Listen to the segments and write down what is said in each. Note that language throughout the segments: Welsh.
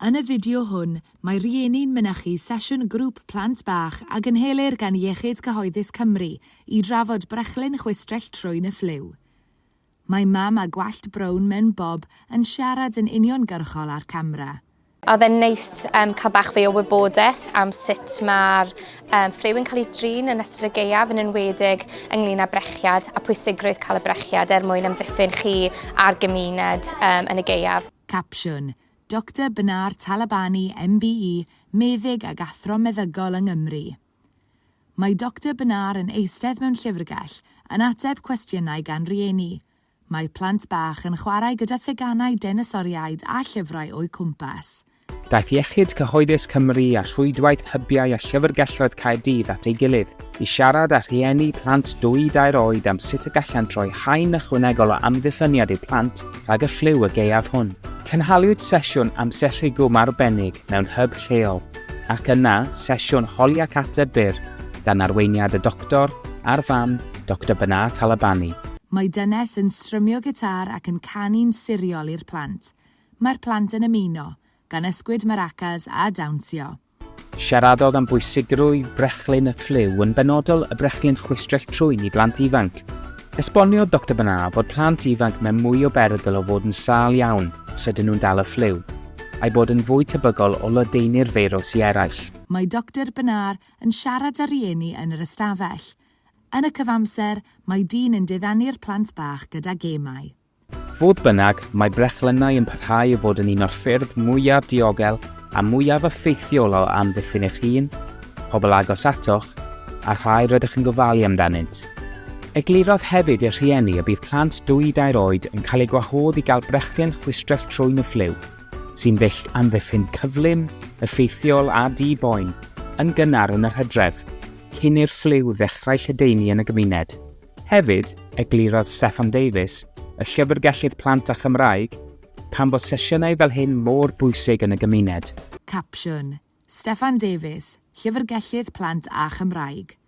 Yn y fideo hwn, mae rhieni'n mynychu sesiwn grŵp plant bach a gynhelir gan Iechyd Cyhoeddus Cymru i drafod brechlyn chwistrell trwyn y ffliw. Mae mam â gwallt brown mewn bob yn siarad yn uniongyrchol â'r camera. Oedd e'n neis um, cael bach fwy o wybodaeth am sut mae'r um, ffliw yn cael ei drin yn ystod y gaeaf, yn enwedig ynglyn â brechiad a pwysigrwydd cael y brechiad er mwyn amddiffyn chi a'r gymuned um, yn y gaeaf. Capsiwn, Doctor Bnar Talabani MBE, meddyg ag athro meddygol yng Nghymru. Mae Doctor Bnar yn eistedd mewn llyfrgell yn ateb cwestiynau gan rieni. Mae plant bach yn chwarae gyda theganau deinosoriaid a llyfrau o'u cwmpas. Daeth Iechyd Cyhoeddus Cymru a Rhwydwaith Hybiau a Llyfrgelloedd Caerdydd at ei gilydd i siarad â rhieni plant dwy dair oed am sut y gallant roi haen ychwanegol o amddiffyniad i'w plant rhag y ffliw y gaeaf hwn. Cynhaliwyd sesiwn amser rhigwm arbennig mewn hyb lleol, ac yna sesiwn holi ac ateb byr dan arweiniad y doctor a'r fam, Doctor Bernard Talabani. Mae dynes yn strymio gitâr ac yn canu'n siriol i'r plant. Mae'r plant yn ymuno, gan ysgwyd maracas a dawnsio. Siaradodd am bwysigrwydd brechlyn y ffliw, yn benodol y brechlyn chwistrell trwyn i blant ifanc. Esboniodd Doctor Bernard fod plant ifanc mewn mwy o berygl o fod yn sâl iawn os ydyn nhw'n dal y ffliw, a'i bod yn fwy tebygol o ledaenu'r feirws i eraill. Mae Doctor Bernard yn siarad â rhieni yn yr ystafell. Yn y cyfamser, mae dyn yn diddanu'r plant bach gyda gemau. Fodd bynnag, mae brechlynnau yn parhau i fod yn un o'r ffyrdd mwyaf diogel a mwyaf effeithiol o amddiffyn eich hun, pobl agos atoch, a'r rhai rydych yn gofalu amdanynt. Eglurodd hefyd i'r rhieni y bydd plant dwy dair oed yn cael eu gwahodd i gael brechlyn chwistrell trwyn y ffliw, sy'n ddull amddiffyn cyflym, effeithiol a di-boen, yn gynnar yn yr hydref, cyn i'r ffliw ddechrau lledaenu yn y gymuned. Hefyd, eglurodd Steffan Davies, y Llyfrgellydd Plant a Chymraeg, pam fod sesiynau fel hyn mor bwysig yn y gymuned. Capsiwn, Steffan Davies, Llyfrgellydd Plant a Chymraeg.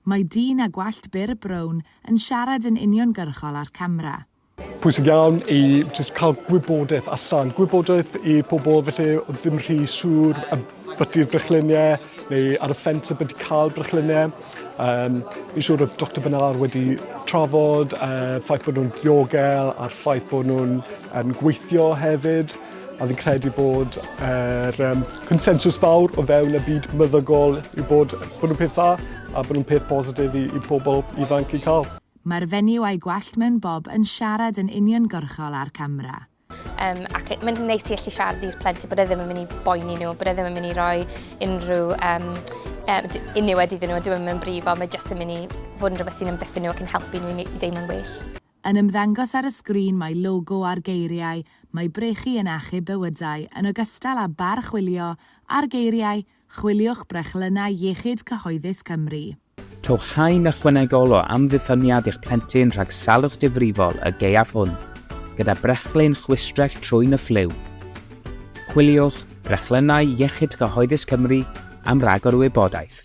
Mae dyn â gwallt byr brown yn siarad yn uniongyrchol â'r camera. Pwysig iawn i jyst cael gwybodaeth allan, gwybodaeth i pobl felly oedd ddim rhy siŵr ambiti'r brechluniau neu ar y ffens y byti cael brechluniau. Um, fi'n siŵr oedd Dr Bernard wedi trafod uh, ffaith bod nhw'n ddiogel a'r ffaith bod nhw'n um, gweithio hefyd. A fi'n credu bod yr um, consensws fawr o fewn y byd meddygol yw bod, bod nhw'n peth dda a bod nhw'n peth positif i, i pobl ifanc i cael. Mae'r fenyw a'i gwallt mewn bob yn siarad yn uniongyrchol â'r camera. Um, ac mae'n neis i allu siarad i'r plentyn bod e ddim yn mynd i boeni nhw, bod e ddim yn mynd i roi unrhyw um, um, unniwed iddyn nhw, dyw e'n mynd brifo, mae jyst yn mynd i fod yn rhywbeth sy'n amddiffyn nhw ac yn helpu nhw i deimlo'n well. Yn ymddangos ar y sgrin mae logo a'r geiriau 'Mae brechu yn achub bywydau' yn ogystal â bar chwilio a'r geiriau 'Chwiliwch brechlynnau Iechyd Cyhoeddus Cymru'. Rhowch haen ychwanegol o amddiffyniad i'ch plentyn rhag salwch difrifol y gaeaf hwn gyda brechlyn chwistrell trwyn y ffliw. Chwiliwch Brechlynnau Iechyd Cyhoeddus Cymru am ragor o wybodaeth.